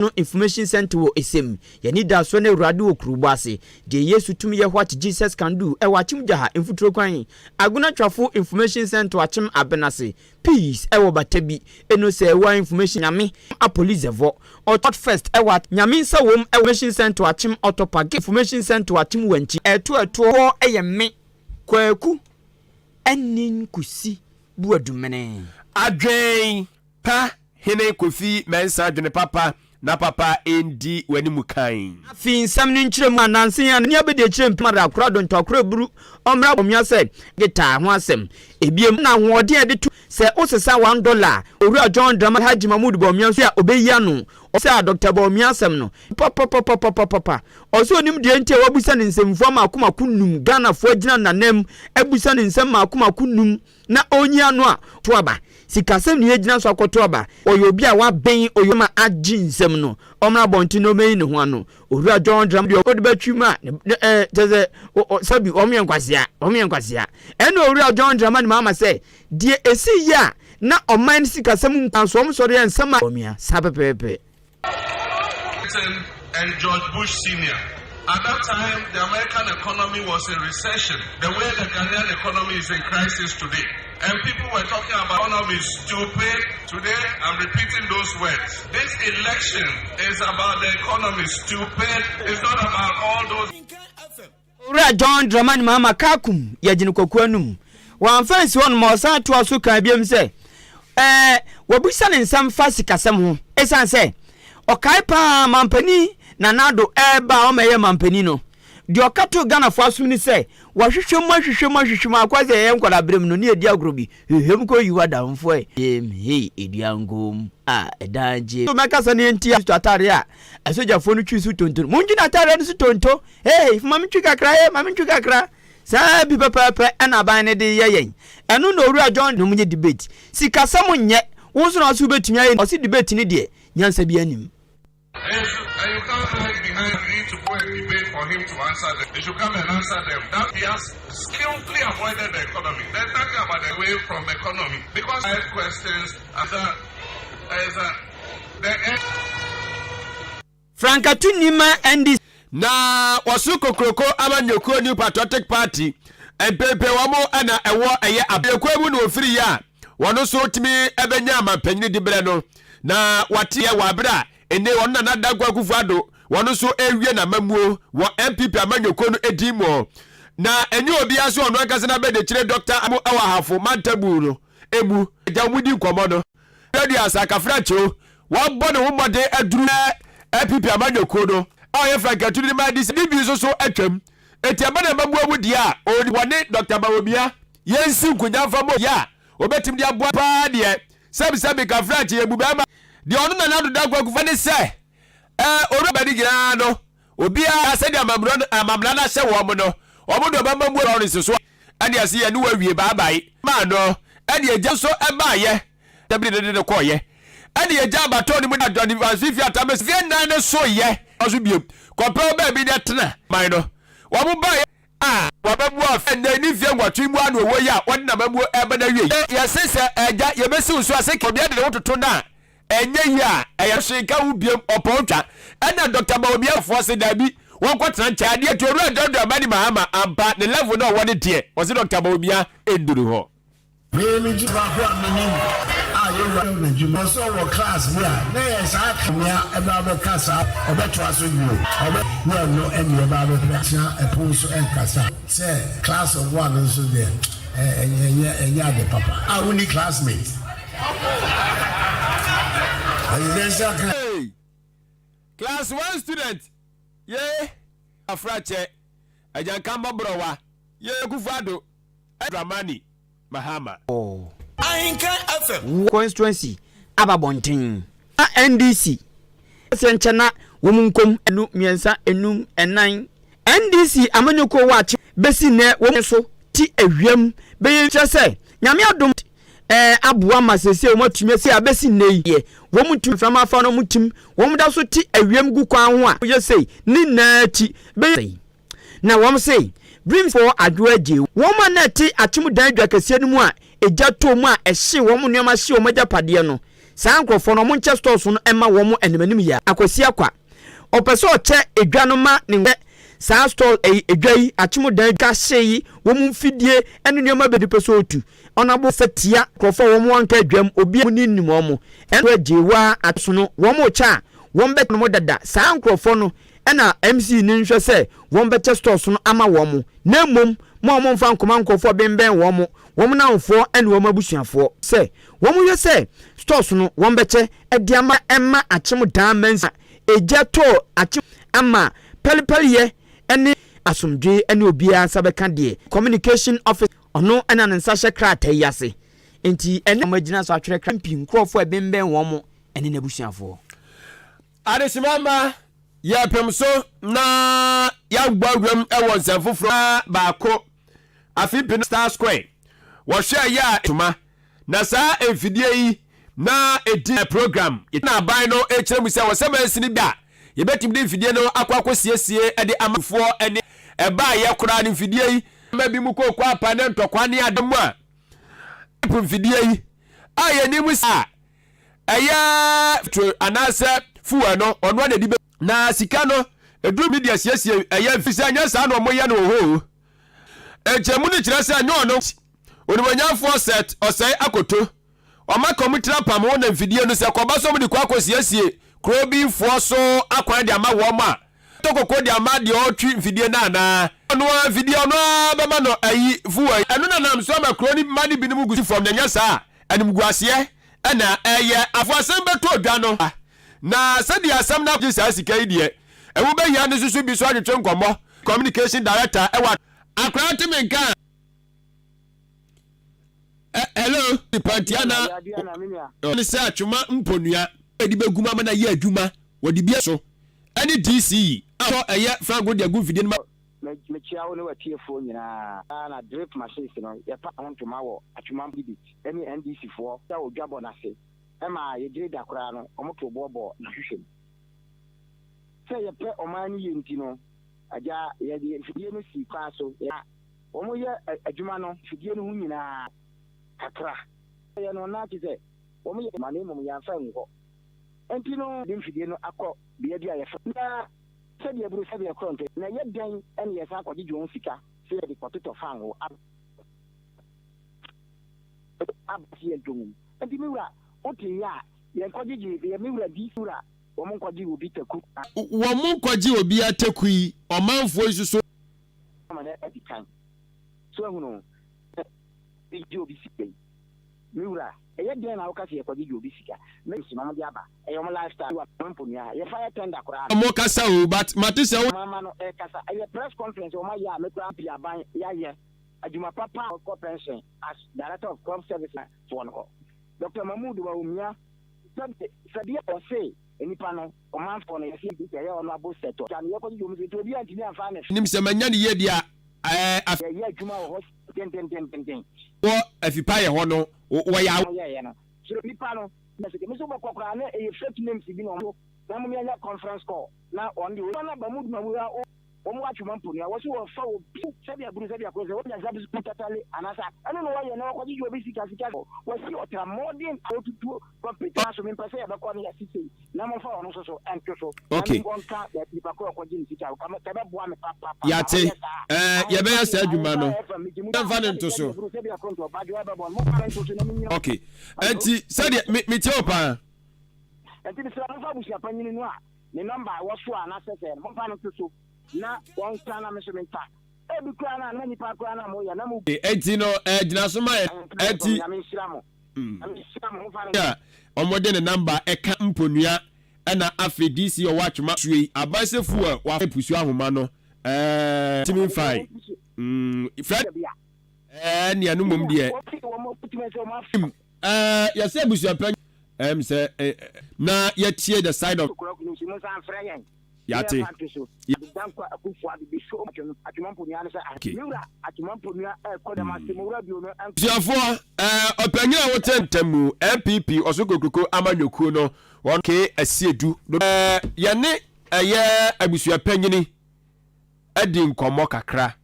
No Information Centre wɔ Esem. Yɛn anidasoɔ ne Awurade wɔ kurobɔ ase. Deɛ Yesu tumi yɛ What Jesus Can Do ɛwɔ Akyem Gyaha, Mfuturo Kwan. Agona Twafo Information Centre wɔ Akyem Abenase. Peace ɛwɔ Batabi. Eno sɛ ɛwɔ Information Nyame Apolizɛvɔ. Ɔt First ɛwɔ Nyame Nsa Wom ɛwɔ Information Centre wɔ Akyem Ɔtɔpa Information Centre wɔ Akyem Wankyi. Ɛto ɛtoɔ ɛyɛ me, Kwaku Anin Kusi Buadumene. Adwen pa Hene Kofi Mensah dwene papa na papa ndi w'animu kan. Afei nsɛm no nkyerɛmu a nansa yi ara ne abadiakyire mpem adakoro adonto akoro aburu ɔmmra bɔmia sɛ guitar ho asɛm. Ebiem na ahoɔden a ɛde to sɛ wosesa $1 a Owura John Dramani Alhaji Mahmood Bawumia nso a obeyi ano ɔsɛ a Dɔkta Bawumia asɛm no papapapapapapa ɔsɛ onim deɛ nti a wabusa no nsɛmfua mako mako num Ghanafoɔ agyina nanam abusa no nsɛm mako mako num na ɔnyi ano a to aba. Sikasɛm na yɛgyina so akɔto aba. Ɔyɛ obi a waben, ɔyɛ ma agye nsam no, ɔmmra abɔnten na ɔmmɛyi ne ho ano. Owura John Dramani deɛ ɔde bɛtwi mu a, ne ɛɛ kyerɛ sɛ sɛbi wɔn yɛ nkwasea, wɔn yɛ nkwasea. Ɛna Owura John Dramani Mahama sɛ, deɛ ɛsi yie a na ɔman no sikasɛm nkwa so, wɔn sɔre yɛ nsɛm a wɔmia saa pɛpɛɛpɛ. Clinton and George Bush Sr. At that time, the American economy was in recession, the way the Ghanaian economy is in crisis today. And people were talking about economy stupid. Today, I'm repeating those words. This election is about the economy stupid. It's not about all those. Owura John Dramani Mahama kaa kum Yɛgyene Kwaku anum. Wamfa ansi hɔ nom a ɔsan toaa so kaa biom sɛ ɛɛ wabisa ne nsɛm fa sikasɛm ho esiane sɛ ɔkae paa mampanin Nana Addo ɛɛba a ɔma ɛyɛ mampanin no deɛ ɔka too Ghanafoɔ asom ne sɛ wahwehwɛ mu ahwehwɛ mu ahwehwɛ mu akɔ sɛ yɛyɛ nkwadaa berɛ mu no ne yɛdi agorɔ bi hwehwɛ mu kɔ yi w'adamfoɔ ɛ gyem hei edua nkom a ɛdan gyem. Mɛkasa ne yɛnti Kristo ataadeɛ a asogyafoɔ no twi so tonto no montwi n'ataadeɛ no so tonto Hey, ma mentwi kakra, hey, ma mentwi kakra. Saa bi pɛpɛɛpɛ ɛna aban no de yɛ yɛn. Ɛno na Owura John nom nyɛ debate. Sikasɛm nyɛ, wo nso na ɔse wobɛtumi ayɛ. Ɔse debate no deɛ, nyansa biara nnim. And you can't hide behind you need to go and debate for him to answer them. He should come and answer them. That he has skillfully avoided the economy. There's nothing about the way from economy because I have questions as a, as a, the end. Frankatuni ma NDC. Na wɔso kokroko amanyɔkuo New Patriotic Party mpempem wɔn na ɛwɔ ɛyɛ abɛkuo mu na wɔfiri yɛ a wɔn nso tumi bɛnya amampanyini diberɛ no na wɔate yɛ wɔ abere a ɛnɛ wɔn Nana Dankwa Akufo-Addo wɔn nso ɛrewie n'amammuo wɔ NPP amanyɔkuo no edin mu na ɛnyɛ obiara so ɔno ankasa n'abɛdekyire Dr. Amu ɛwɔ Ahafo mantamu no emu agya wɔn di nkɔmmɔ no Aduasa Kafrakyew Wabɔ ne ho mmɔden aduru NPP amanyɔkuo no a ɔyɛ frankatuni no ma adi sɛ ne bi nso so atwam. Enti ɛba n'amammuo mu deɛ a, ɔni wɔne Dɔkta Bawumia yɛnsi nkonya mfa mmɔ yɛ a ɔbɛtumi de aboa paa deɛ sɛbisɛbi Kafrakye yɛbu bɛrima deɛ ɔno Nana Addo Dankwa Akufo ne sɛ ɛɛ owura bɛde nyinaa no obiara sɛdeɛ amammerɛ no amammerɛ no ahyɛ wɔn no wɔn de ɔbɛma mu Lawrence so ɛne ɛse yɛne wo awie bye bye maa no ɛne agya nso ɛbaayɛ Dabi de no kɔeɛ. Ɛnna yɛgyaa abatɔɔ no mu na Johnny Vance fii Atamese mfeɛ nnan no soeɛ. So bio, kɔpɛ wo baabi na tena. Man no, wɔn baeɛ a. W'amammuo afe nnan ne mfeɛ nwɔtwe mu ara na ɔwɔ yi a wɔde n'amammuo reba n'awieeɛ. Yɛse sɛ, Agya, yɛbɛsi wo so ase. Obiara de ne ho toto no a, ɛnyɛ yie a, ɛyɛ hwee nka ho biom, ɔpɔn twa. Ɛnna Dɔkta Bawumia foɔ se, Dabi, wɔnkɔtena nkyɛn. Adeɛ nti, Owura John Dramani Mahama ampa, ne level no a ɔwɔ no deɛ, ɔse Dɔkta Bawumia nnuru hɔ. Me me gye baako a menim a yɛwura no n'adwuma ɔsɛ ɔwɔ class bi a na yɛ saa nea ɛbɛ abɛka saa ɔbɛtoa so bio ɔbɛ yɛ no ɛne ɛbɛ abɛpɛ tena ɛpon so ɛnkasa sɛ class of one nso deɛ ɛnyɛ ɛnyɛ ade papa a wonni classmate ɛyɛ dɛn sɛ aka. Hey! Class one student ye Afrakyɛ Agyanka mmɔborɔwa ye Akufo Addo Dramani Mahama. Ahenkan FM. Constituency aba abɔnten. Na NDC sɛ nkyɛ na wɔn nkom. Mmienu, mmiɛnsa, nnum, nnan. NDC amanyɔkuo wɔ akye bɛsi nnɛ wɔn nso te awiam bɛyɛ kyerɛ sɛ Nyame adom ɛɛ aboa ma seesei wɔn atumi asi a bɛsi nnɛ yi deɛ wɔn ntumi mframa afa no wɔn tim wɔn da so te awiam gu kwan ho a yɛ sei ne nyinaa akyi bɛyɛ Na wɔn se, Brimfoɔ adwo agye wɔn a na ɛte atemmudan dwa kɛseɛ no mu a egya tɔɔ mu a ɛhyee wɔn nneɛma hyee wɔn agyapadeɛ no. Saa nkorɔfoɔ no wɔn nkyɛ stores no mma wɔn animanim yɛ Akwasi Akwa ɔpɛ sɛ ɔkyɛ edwa no ma ne nkyɛ saa store ɛyi edwa yi akyem dan dwa hye yi wɔn mfidie ɛne nneɛma bɛdi pɛ sɛ ɔtu ɔno abo sɛ tia nkorɔfoɔ a wɔn anka edwam obi a ne nim wɔn ɛno agyewa asono wɔn kyɛ a wɔn bɛ no dada saa nkorɔfoɔ no Ɛna MC no nhwɛ sɛ wɔn bɛkyɛ stores no ama wɔn, na mmom mo a wɔmfa nkɔma nkurɔfoɔ benbɛn wɔn, wɔn nnamfoɔ ne wɔn abusuafoɔ, sɛ wɔn hwɛ sɛ stores no wɔn bɛkyɛ de ama ɛma akyem daa mansin a egya tɔɔ akyem ama pɛrepɛreyɛ ne asomdwoe ne obiara nsa bɛka deɛ Communication Officer ɔno na ne nsa hyɛ krataa yi ase nti ɛne wɔn agyina so atwerɛ krataa pii nkurɔfoɔ a ɛbenbɛn wɔn ne n'abusuafoɔ. Adesima mma, yɛrepem so na yɛabɔ awuram wɔ nsɛm foforɔ baako afe mpenu Star Square wɔhwɛ yɛ a tuma na saa mfidie yi na ɛdi program na aban no ɛkyerɛ mu sɛ wɔ sɛ mansini bi a yɛbɛtumi de mfidie no akɔ akɔ siesie de ama foɔ ne ɛbaa yɛ koraa no mfidie yi ma bi mu kooko apa ne ntɔkwa ne ade mu a mfidie yi a yɛnim sɛ Ɛyɛ petrol anaasɛ fuel no ɔno ara na ɛde bɛ. Na sika no ɛduru media siesie ɛyɛ mfi sɛ ɛnyɛ saa na ɔmo yɛ no wɔ hɔ o. Nkyɛmu no kyerɛ sɛ ɛnyɛ ɔno. Onimuonyamfoɔ Seth Osei Akoto ɔma kɔmputer apam ho na mfidie no sɛ kɔba sɛ ɔmo de kɔ akɔ siesie kuro bi foɔ so akwan de ama wɔn a tɔ koko de ama deɛ ɔretwi mfidie no anaa ɔno ara mfidie ɔno ara bɛma no ayi fuel ɛno na nam so ama kuro no mma no binom gu fam na ɛnyɛ saa a animguaseɛ na ɛyɛ afo asɛm bɛtɔ dwa no na sɛdeɛ asɛm no agye saa sika yi deɛ ɛho bɛhia no nso so bi so atwetwe nkɔmmɔ communication director ɛwɔ Akwadaa te me nka a hello pantia na ne sɛ atwoma mponua ɛde bɛgu mu ama no ayɛ adwuma wɔde bi so ɛne DC yi a ɛyɛ franco de agu mfidie no ma Mekyia wo ne w'atiefoɔ nyinaa. Na drip machines no yɛpa ho ntoma wɔ Atwoma Dibit ne NDC foɔ sɛ wɔ dwabɔ no ase ma yɛgyere da koraa no wɔn too boɔ bɔɔ n'ahwehwɛ mu. Sɛ yɛpɛ ɔman no yie nti no agya yɛde mfidie no sii kwan so na wɔn yɛ adwuma no mfidie no ho nyinaa kakra yɛ no na kyesɛ wɔn yɛ ma na mmom yɛamfa angu hɔ nti no de mfidie no akɔ bea bi a yɛfrɛ na sɛdeɛ aburu sɛdeɛ korɔnto na ɛyɛ dɛn na yɛsan kɔgyegye wɔn sika sɛ yɛde kɔtotɔ fango aba aba sɛ yɛntɔ ngu mu. Enti me wura, wote yɛ a, yɛnkɔgyegye yɛ me wura di wura, wɔn nkɔgye obi taku. Wɔn nkɔgye obi ataku yi, ɔmanfoɔ yi soso. Ama no adi kan. So ahunu sɛ yɛgye obi sika yi? Me wura, ɛyɛ dɛn na woka sɛ yɛkɔgyegye obi sika? Me nso na wɔde aba. Ɛyɛ wɔn lifestyle. Wɔ mponua ha. Yɛfa yɛ tender koraa no. Wɔn kasa o, but mate sɛ wo. Wɔn ama no ɛkasa. Ɛyɛ press conference wɔn ayɛ a me koraa pii aban yayɛ. Adwuma papa a ɔkɔ pension as Director of Crop Services foɔ no hɔ. Doctor Mahmood Bawumia sɛbe sɛdeɛ ɔse nnipa no, ɔmanfoɔ no, yɛse yɛde ɛyɛ Honourable Seth Ɔtwa no yɛkɔgyegye wɔn sika nti obiara ntumi amfa ne. Nim sɛ manya no yie deɛ a, ɛɛ af. Yɛyɛ adwuma wɔ hɔ dendendenden. Wɔ afipayɛ hɔ no, wɔyɛ aw. Wɔyɛeɛ no, kyerɛ nnipa no. Message me so bɛkɔ koraa na ɛyɛ fake names bi na wɔn na mom yɛnyɛ conference call na wɔn deɛ wɔn aba mu duma wura wɔn watwe wɔn mponua wɔso wɔfa obi sɛdeɛ aburu sɛdeɛ akoro sɛ wɔnya nsa bi tatale anaasɛ ɛno na wɔyɛ na wɔkɔgyegye obi sika sika wɔsi ɔtra mmɔden a wɔtutuo kɔmputa so mempɛ sɛ yɛbɛkɔ no yɛsi sei na momfa wɔn nso so ɛnto so na Okay. wɔnka nipa korɔ ɔkɔgye ne sika kɛbɛboa me papapa Yɛate. Ɛɛ, yɛbɛyɛ saa adwuma no. Yɛmfa no nto so. Okay. Ɛnti sɛdeɛ me metie wo paa. Ɛnti mesrɛ momfa abusua panyini no a ne nɔmba wɔ so a na sɛ sɛ no momfa no nto so na wɔnka na me nso menka. Ebi koraa no a na nipa koraa no a moyɛ na mo. Ɛnti no ɛgyina so ma yɛ. Ɛnti. Nyame nhyira mo. Nyame nhyira mo momfa no. A wɔde ne nɔmba ɛka mponua ɛna afei DC ɔwɔ atwema suo yi aban sɛ fuel wafa pusuo ahoma no ɛɛ timi nfae mm Fred ɛɛ nea no mmom deɛ ɛɛ yɛsɛ abusuapɛn ɛm sɛ ɛɛ na yɛtie the side of yate okay Abusuafoɔ ɛɛ ɔpanyin a wote ntamu NPP ɔso kokroko amanyɔkuo no wɔn ke asiedu no ɛɛ yɛne ɛyɛ abusuapanyini adi nkɔmmɔ kakra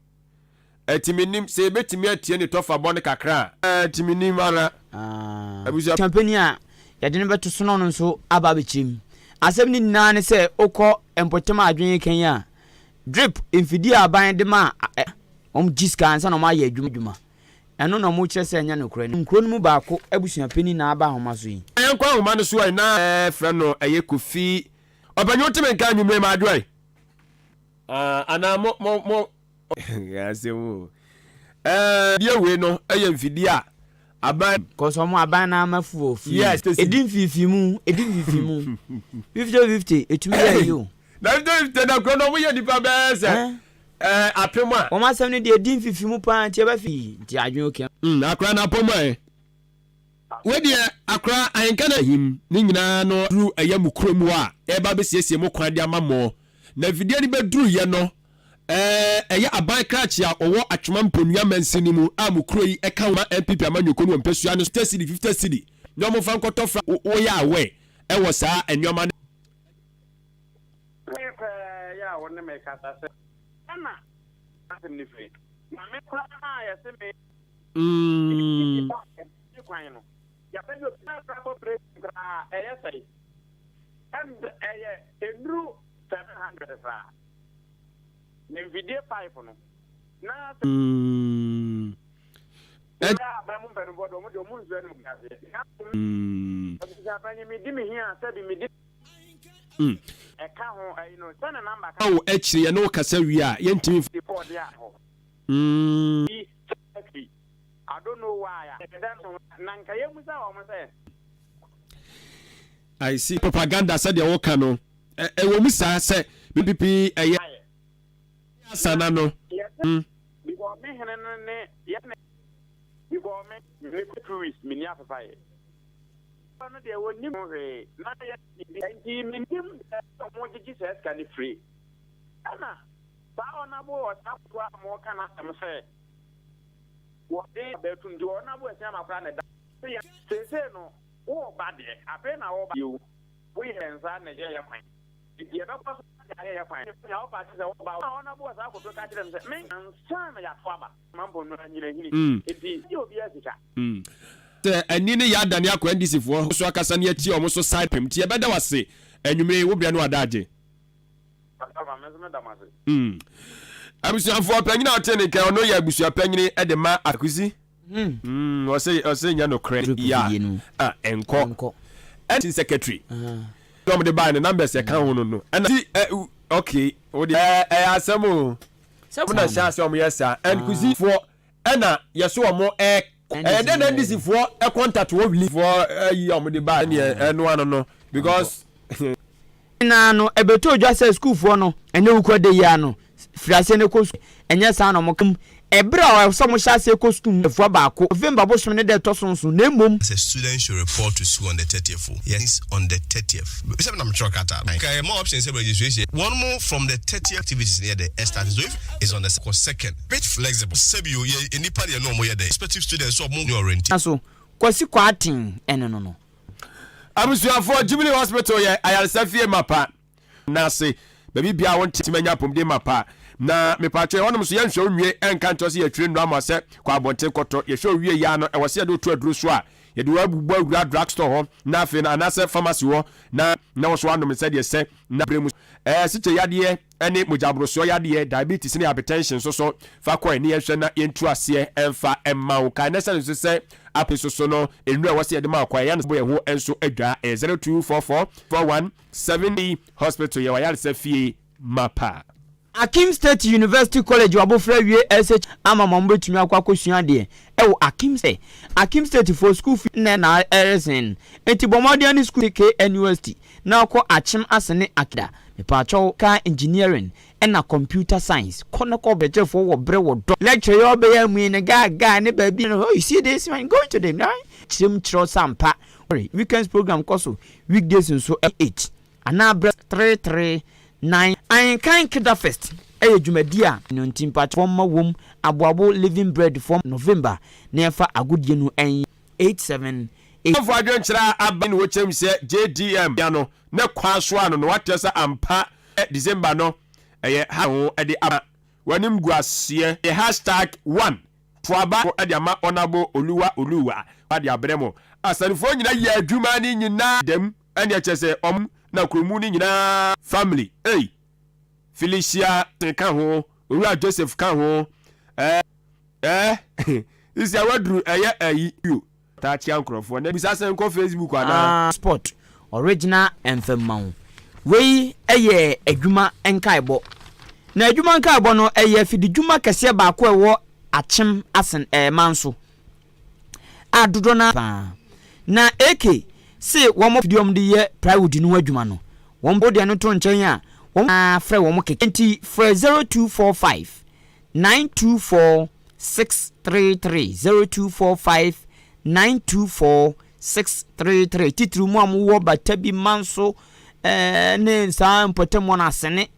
ɛti menim sɛ yɛbɛtumi atie ne tɔfa bɔ no kakra a ɛti menim ara Ah. abusua Abusuapanin a Yɛde no bɛto so na ɔno nso aba abɛkyerɛ mu. Asɛm no nyinaa ne sɛ wokɔ mpɔtam a adwene reka yi a, drip mfidie a aban de ma a wɔn gye sika ansa na wɔn ayɛ adwuma. Ɛno na wɔn kyerɛ sɛ ɛnyɛ nokorɛ. Nkuro no mu baako abusuapanin na aba ahoma so yi. Yɛnkɔ ahoma no so ɛ na frɛ no ɛyɛ Kofi Ɔpanyin wote me nka anwummere ma adwo ɛ. Ah, anaa mo mo mo asɛm o. Ɛɛ deɛ wei no ɛyɛ mfidie a aban. Cause ɔmo aban na ama fu wɔ free. Yes. Edi mfimfini edi mfimfini 50-50 etumi yɛ yi o. Na 50-50 na kuro no ɔmo yɛ nipa bɛyɛ sɛ ɛɛ apem a. Wɔn asɛm no deɛ edi mfimfini paa nti ɛbɛ fi nti adwene okay. Mm akora na apɔm ɛ. Wei deɛ akora ahenka na ahim ne nyinaa no duru ɛyɛ mo kurom hɔ a ɛreba abɛsiesie mo kwan de ama mo na mfidie no bɛduruiɛ no ɛyɛ aban krakye a ɔwɔ Atwoma Mponua mansini mu a mo kuro yi ka ho ma NPP amanyɔkuo no wɔ mpasua no so 50 cedi 50 cedi na wɔmfa nkɔtɔ fra woyɛ aware ɛwɔ saa nneɛma no Me pɛɛ yɛ a wo ne me kasa sɛ ɛna asɛm no firi na me koraa na yɛse me Mm. Kwan no yɛbɛyɛ obi na kora operation koraa ɛyɛ sɛe ɛm ɛyɛ nnuru 700 koraa ne mfidie pipe no na sɛ Mm. ɛyɛ abɛn mu mpanimfoɔ de ɔmo de ɔmo nsuo no gu aseɛ na Mm. abusuapanyin medi me hia sɛbi medi Mm. ɛka ho ɛyi no sɛ ne namba ka Awo akyire yɛne wo kasa wie a yɛntumi mf- before de a hɔ Mm. yi secretary I don't know why a ɛdɛ no na nka yɛ musa wɔn sɛ. I see propaganda sɛdeɛ woka no ɛwɔ mu saa sɛ BBP ɛyɛ asana no. Mm. Because me hene no ne yɛ ne because me me kɔ 2 weeks me ni afefa yɛ. No deɛ wɔnim ho hwee na yɛ nti menim sɛ ɔmo gyegye saa sika no firi ɛna saa ɔnabo wɔ saa koto a mo ka n'asɛm sɛ wɔde abɛɛtum nti ɔnabo asia ma koraa na ɛda seesei no wɔɔba deɛ afei na wɔba bio woyɛ nsa na ɛyɛ yɛ kwan nti yɛbɛkɔ so de ayɛ yɛ kwan nea wɔpa ase sɛ wɔba na ɔnabo wɔ saa koto ka kyerɛ m sɛ me ansa na yɛato aba mampɔ no anyina hini nti gye obiara sika. Sɛ ani ne yɛ adane akɔ NDC foɔ so akasa ne atie ɔmo so side pem nti yɛbɛda wo ase anwummere yi wo berɛ no adagye. Pastor me nso meda mo ase. Mm. Abusuafoɔ panyin a ɔte ne nka ɔno yɛ abusua panyin de ma Akusi. Mm, ɔsɛ ɔsɛ nya nokorɛ ya a ɛnkɔ. Ɛne secretary. Dɔm de baa ne numbers ɛka ho no no. Ɛna ti ɛ okay o de ɛ ɛyɛ asɛm o. Sɛ na hyɛ ase ɔmo yɛ saa. Ɛn kusi foɔ ɛna yɛso ɔmo ɛ ɛyɛ dɛ na NDC foɔ ɛ contact wɔ wili foɔ ɛyi ɔmo de baa ɛne ɛno ano no because. Nyinaa no, ɛbɛtɔɔ dwa sɛ sukuufoɔ no, ɛnyɛ wokura da yi ara no, firi aseɛ no kɔ sukuu. Ɛnyɛ saa na wɔka mu. Ɛberɛ a ɛwɔ sɛ wɔhyɛ aseɛ kɔ sukuu mu dafua baako, November bosome ne da ɛtɔ so nson, na mmom. Sɛ students should report to school on the 30th o, yes on the 30th. Sɛ me na metwerɛ krataa no. Nka yɛma option sɛ registration wɔn mo from the 30th activities no yɛ dɛ ɛstart so if it's on the kɔ second bit flexible sɛbi o yɛ nnipa deɛ na wɔn yɛ dɛ prospective students sɛ wɔn orientate. Na so Kwasi Kwarteng ne no no? Abusuafoɔ, Jubilee Hospital yɛ ayaresa fie mapa na ase baabi biara a wontumi anya apɔmuden mapa. Na mepatwɔ ɛhɔnom nso yɛnhwɛ wo nwie ɛnka nkyerɛ sɛ yɛtwiri nnuro ama sɛ kɔ abɔnten kɔtɔ. Yɛhwɛ wo wie yɛ a no ɛwɔ sɛ yɛde wo to aduro so a yɛde wo abobɔ awura drug store hɔ na afei no anaasɛ pharmacy hɔ na na wo so anom sɛdeɛ ɛsɛ na berɛ mu. Ɛɛ sikyɛ yadeɛ ne mogyaborosoɔ yadeɛ, diabetes ne hypertension nso so, fa kɔ ne yɛnhwɛ na yɛntu aseɛ mfa mma wo. Kae na hyɛ no nso sɛ app nso so no, nnuro a ɛwɔ sɛ yɛde ma wo kwan, ɛyɛ a na bɔ yɛn ho nso adwaa. Ɛyɛ 0244 41 7 Hospital, yɛwɔ ayaresa fie mapa. Akim State University College w'abofra awie SH ama ma mobɛtumi akɔ akɔsua adeɛ ɛwɔ Akim sɛ Akim State foɔ school fee nnɛ na ɛresen nti bɔ mmɔden ne school KNUST na kɔ Akyem ase ne Akida mepaakyɛw car engineering ɛna computer science kɔ na kɔ kyerɛkyerɛfoɔ wɔ brɛ wɔ dɔ lecture yi ɔbɛyɛ amui ne gaa gaa ne baabi no oh you see this man going to the kyerɛm kyerɛw sampa weekends program kɔ so weekdays nso 8 anaa brɛ 339. Ahenkan Kedafest yɛ dwumadi a. No nti mpakyɛw mma wom aboabo living bread fɔm November na yɛmfa agodie no nyɛ 87 8. Amanfoɔ adwenkyerɛ a aba ne wɔkyerɛ mu sɛ JDM ya no ne kwan so ano no wakyerɛ sɛ ampa December no ɛyɛ ha ho de ama w'anim gu aseɛ yɛ hashtag one to aba de ama Honourable Oluwa Oluwa de abrɛ mo. Asanefoɔ nyina yɛ adwuma ne nyinaa dɛm ɛne ɛkyɛ sɛ ɔm na kuromu no nyinaa family ei Felicia ka ho, Owura Joseph ka ho, ɛɛ ɛɛ sisi a waduru ɛyɛ ɛyi yo taa kyia nkorɔfoɔ na bisa sɛ nkɔ Facebook anaa. Sport original mfɛmmaho. Wei yɛ adwuma nkaebɔ. Na adwuma nkaebɔ no, ɛyɛ afididwuma kɛseɛ baako a ɛwɔ Akyem Asen ɛɛ man so a dodoɔ no ara paa. Na AK se wɔn afidie a wɔde yɛ plywood no ho adwuma no, wɔn deɛ no to nkyɛn a, wɔn ara frɛ wɔn kɛkɛ. Enti frɛ 0245 924 633, 0245 924 633. Titiriw mo a mowɔ Batabi, Manso, ɛɛ ne saa mpɔtam hɔ no, Asene,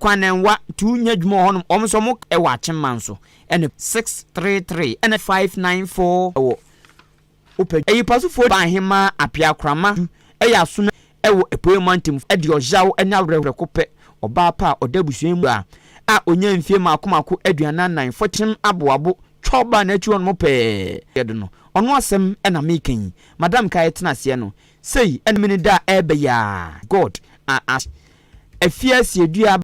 kwan na ɛnwa nti wonya adwuma wɔ hɔnom, wɔn nso wɔn ɛwɔ Akyemma nso ɛne 633 ɛna 594 ɛwɔ wopɛ ayipasofoɔ ba ahemaa Appiah Korama du ɛyɛ asono ɛwɔ Apueɛ mantam ɛde ɔyaw ɛne awerɛko pɛ ɔbaa pa a ɔda abusua yi mu a a ɔnya mfie mako mako 44 fɔkyem aboabo twɔ baa n'akyi hɔnom pɛɛ yɛde no ɔno asɛm ɛna meka yi madam kae tena aseɛ no sei ɛne mene da a ɛɛbɛ yi aa God a a Afiase dua.